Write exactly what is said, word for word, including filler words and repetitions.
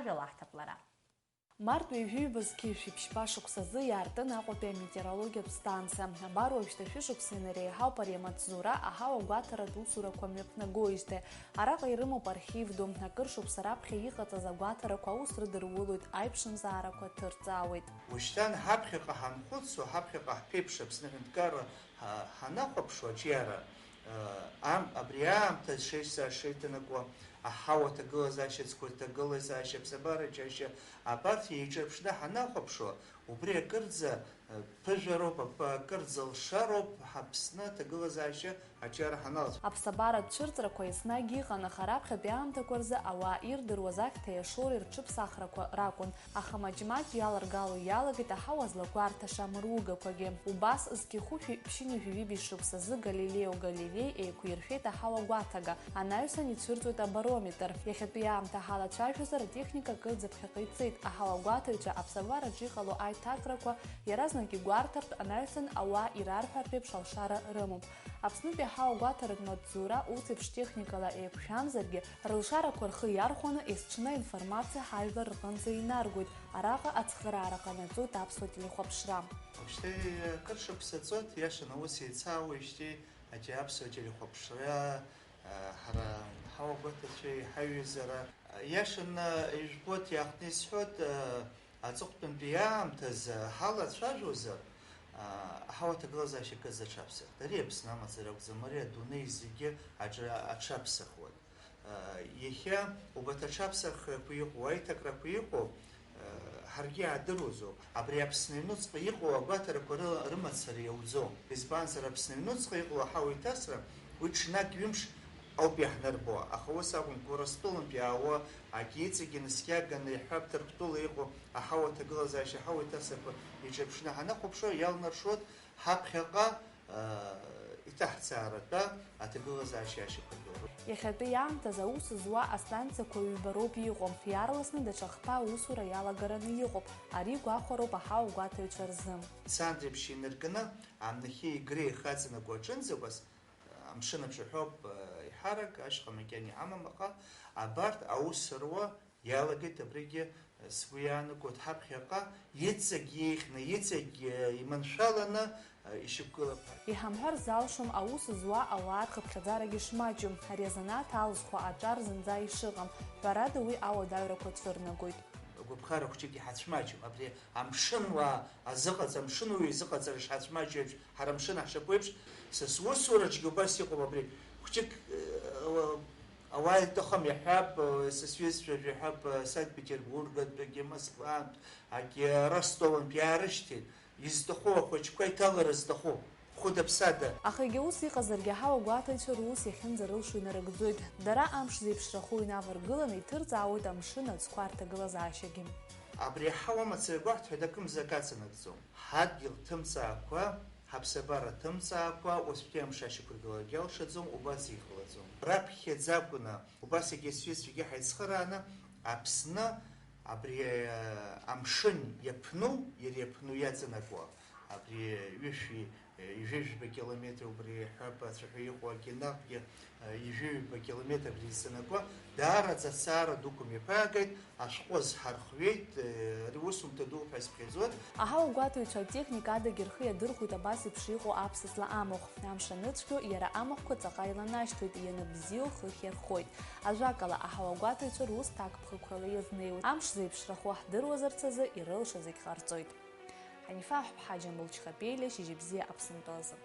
Рылаҳҭап лара. Март ҩажәи ҩба зқьи жәшәи ԥшьба шықәсазы иаартын Аҟәатәи аметеорологиатә станциа. Абар уажәшьҭа шәышықәса инареиҳауп ари амаҵзура аҳауа гәаҭаратә усурақәа мҩаԥнагоижьҭеи. Араҟа ирымоуп архив ду, акыр шықәса раԥхьа иҟаҵаз агәаҭарақәа аус рыдырулоит, аиԥшымзаарақәа ҭырҵаауеит. Ушьҭан ҳаԥхьаҟа ҳанхәыцуа, ҳаԥхьаҟа ҳԥеиԥш Аԥсны аҳәынҭқарра ҳа-, ҳанахәаԥшуа аҿиара, э, ам-, абри аамҭа шеишьцәа шеиҭанакуа, аҳауа аҭагылазаашьа, ацқәа рҭагылазаашьа, аԥсабаратә џьашьа, абарҭ еиҿырԥшны ҳанахәаԥшуа, убри акырӡа, э, ԥыжәароуп, ап-, акырӡа лшароуп Аԥсны аҭагылазаашьа аҿиара ҳаналацәа. Аԥсабаратә цәырҵрақәа еснагь иҟан, аха раԥхьатәи аамҭақәа рзы ауаа ирдыруаз ахьҭа иашоу рҽыԥсахрақәа ракәын. Аха маҷ-маҷ иаларгало иалагеит аҳауа злагәарҭаша амругақәагьы. Убас зқьи хәышәи ԥшьынҩажәи ҩыбжь шықәсазы Галилео Галилеи еиқәиршәеит аҳауа гәаҭага, анаҩсан ицәырҵуеит абарометр. Иахьатәи аамҭа ҳалацәажәозар, атехника кырӡа ԥхьаҟа ицеит, аҳауа гәаҭаҩцәа аԥсабараҿы иҟало аиҭакрақәа иаразнак игәарҭартә, анаҩсан ауаа ирарҳәартә еиԥш алшара рымоуп. Аԥснытәи аҳауа гәаҭаратә маҵзура ус еиԥш техникала еиқәшәамзаргьы, рылшарақәа рхы иархәаны есҽны аинформациа ҳажәлар рҟынӡа инаргоит, араҟа ацхыраара ҟанаҵоит аԥсуа телехәаԥшра. Уажәшьҭа акыр шықәса ҵуеит, иашан аус еицаауеижьҭеи аџьа аԥсуа телехәаԥшра, ҳара ҳауа гәаҭацәеи ҳаҩызара. Иашан ижәбоит, иаахтны исҳәоит, Аҵыхәтәантәи аамҭазы ҳалацәажәозар, аа, аҳауа аҭагылазаашьа кырӡа аҽаԥсахт. Ари Аԥсны амацара акәӡам, ари адунеи зегьы аҿа-, аҽаԥсахуан. Иахьа убарҭ аҽаԥсахрақәа иҟоу, аиҭакрақәа иҟоу, ҳаргьы иаадыруазоуп. Абри Аԥсны аҩнуҵҟа иҟоу агәаҭарақәа ры-, рымацара иауӡом. Избанзар, Аԥсны аҩнуҵҟа иҟоу аҳауа иҭасра уи ҽнак ҩымш ауп иаҳнарбо, аха ус акәымкәа, Урыстәылантә иаауа, ак иҵегьы наскьаганы, иҳәап, Ҭырқәтәыла иҟоу аҳауа аҭагылазаашьа, аҳауа иҭасақәа иҿырԥшны ҳанахәаԥшуа, иалнаршоит ҳаԥхьаҟа, э, иҭаҳцааратәа аҭагылазаашьа ашьақәыргылара. Иахьатәи аамҭазы аус зуа астанциақәа ҩба роуп иҟоу, иаарласны даҽа хԥа аусура иалагараны иҟоуп, ари гәахәароуп аҳауа гәаҭаҩцәа рзы. Цандрыԥшь инаркны, амнахьи Егреи ихаҵанакуа аҿынӡақәас, Амшын аҿы ҳәоуп, еиҳарак ашьха макьана иҳамам, аха абарҭ аус руа иалагеит, абригьы сгәы иаанагоит, ҳаԥхьаҟа иҵегь еиӷьны, иҵегь иманшәаланы ишьақәгылап. Иҳамҳәар залшом аус зуа ауаа рхыԥхьаӡарагьы шмаҷу, ари азанааҭ алзхуа аҿар зынӡа ишыҟам, ҳәарада, уи ауадаҩрақәа цәырнагоит. Агәаԥхара хәҷык иҳацәмаҷуп, абри амшынуаа азыҟаҵа-, амшынуаҩ изыҟаҵара шҳацәмаҷу еиԥш, ҳара амшын ҳшаку еиԥш, са сусураҿгьы убас иҟоуп абри. Хәҷык, э, ауаа ирҭахым, иаҳҳәап, э, са сҩызцәа жәаҳәап, э, Санкт-Петербургатәгьы, Москвантә, агьы Ростовантә иаарышьҭит. Изҭаху ахәыҷқәа иҭалара зҭаху, хәыда-ԥсада. Аха егьа ус иҟазаргьы, аҳауа гәаҭаҩцәа рус иахьынӡарылшо инарыгӡоит. Дара амш зеиԥшрахо инаваргыланы иҭырҵаауеит амшын аӡқәа рҭагылазаашьагьы. Абри аҳауа мацара гәаҳҭҳәа акымзак аҵанакӡом. Ҳадгьыл ҭымҵаақәа, ҳаԥсабара ҭымҵаақәа, уаҵәтәи амш ашьақәыргыларагьы алшаӡом, убас иҟалаӡом. Раԥхьаӡа акәны, убас егьа сҩызцәагьы ҳаицхырааны, Аԥсны абри, э, амшын иаԥну, иара иаԥну иаҵанакуа, абри ҩышәи, э, ҩажәи жәба километр убри ҳәа ацәаҳәа иҟоу агьанахгьы, э, ҩажәи ҩба километр абри иаҵанакуа, даараӡа аҭҵаара дуқәа мҩаԥаагеит, ашәҟәы азҳархҩеит, э, ари усумҭа ду ҳәа изԥхьаӡоит. Аҳауа гәаҭаҩцәа атехника адагьы рхы иадырхәоит абас еиԥш иҟоу аԥсаҵла амахә. Амш аныцәгьо, иара амахәқәа ҵаҟа иланашьҭуеит, ианыбзиоу хыхь иархоит. Ажәакала, аҳауагәаҭаҩцәа рус ҭакԥхықәрала иазнеиуеит. Амш зеиԥшрахо ҳдыруазарц азы ирылшо зегь ҟарҵоит. Ҳанифа Аҳәԥҳа, Џьамбул Чхапелиа, Шьыжьбзиа Аԥсынтәылазы.